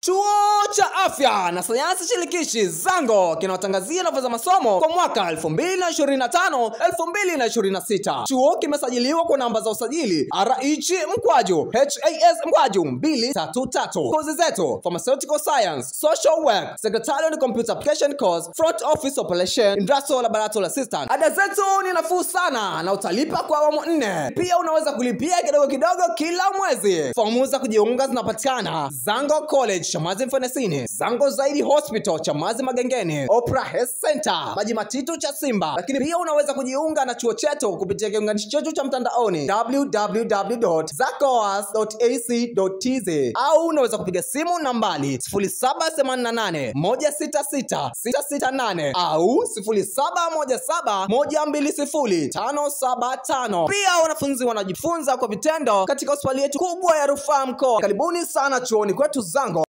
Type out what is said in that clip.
Chuo cha Afya na Sayansi Shirikishi Zango kinawatangazia nafasi za masomo kwa mwaka 2025 2026. Chuo kimesajiliwa kwa namba za usajili REG mkwaju HAS mkwaju 233. Kozi zetu: Pharmaceutical Science, Social Work, Secretarial and Computer Application Course, Front Office Operation, Industrial Laboratory Assistant. Ada zetu ni nafuu sana na utalipa kwa awamu 4. Pia unaweza kulipia kidogo kidogo kila mwezi. Fomu za kujiunga zinapatikana Zango College Chamazi Mfenesini, Zango Zaidi Hospital Chamazi Magengeni, Oprah Health Center Maji Matitu cha Simba. Lakini pia unaweza kujiunga na chuo chetu kupitia kiunganishi chetu cha mtandaoni www.zacoas.ac.tz au unaweza kupiga simu nambari 0788 166 668 au 0717 120 575. Pia wanafunzi wanajifunza kwa vitendo katika hospitali yetu kubwa ya rufaa mkoa. Karibuni sana chuoni kwetu Zango.